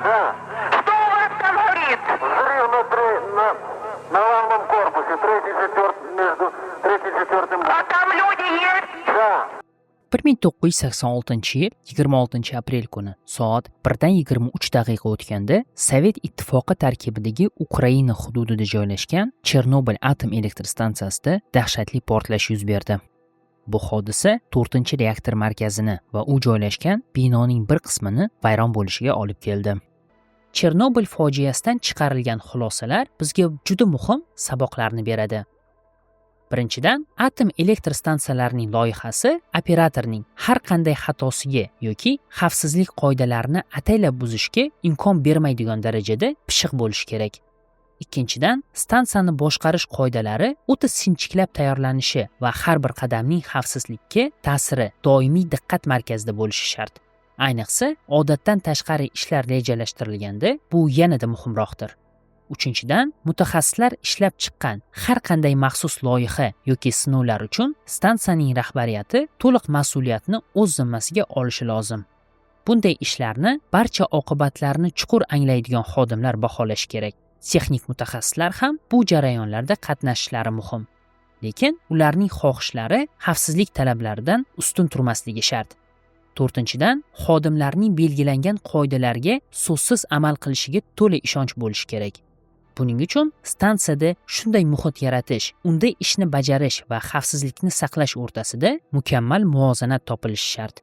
Да. Что у вас там горит? Взрыв на главном корпусе, третий, четвертый, между третьим и четвертым. А там люди есть? Да. 1986-yil 26 aprel kuni soat 1:23 o'tganda Sovet Ittifoqi tarkibidagi Ukraina hududida joylashgan Chernobil atom elektr stansiyasida dahshatli portlash yuz berdi. Bu hodisa 4-reaktor markazini va u joylashgan binoning bir qismini vayron bo'lishiga olib keldi. Chernobil fojiasidan chiqarilgan xulosalar bizga juda muhim saboqlarni beradi. Birinchidan, atom elektr stansiyalarining loyihasi operatorning har qanday xatosiga yoki xavfsizlik qoidalarini ataylab buzishga imkon bermaydigan darajada pishiq bo'lishi kerak. Ikkinchidan, stansiyani boshqarish qoidalari o'ta sinchiklab tayyorlanishi va har bir qadamning xavfsizlikka ta'siri doimiy diqqat markazida bo'lishi shart. Ayniqsa, odatdan tashqari ishlar rejalashtirilganda bu yanada muhimroqdir. Uchinchidan, mutaxassislar ishlab chiqqan har qanday maxsus loyiha yoki sinovlar uchun stansiyaning rahbariyati to'liq mas'uliyatni o'z zimmasiga olishi lozim. Bunday ishlarni barcha oqibatlarini chuqur anglaydigan xodimlar baholashi kerak. Texnik mutaxassislar ham bu jarayonlarda qatnashishlari muhim. Lekin ularning xohishlari xavfsizlik talablaridan ustun turmasligi shart. To'rtinchidan, xodimlarning belgilangan qoidalarga so'zsiz amal qilishiga to'la ishonch bo'lishi kerak. Buning uchun stansiyada shunday muhit yaratish, unda ishni bajarish va xavfsizlikni saqlash o'rtasida mukammal muvozanat topilishi shart.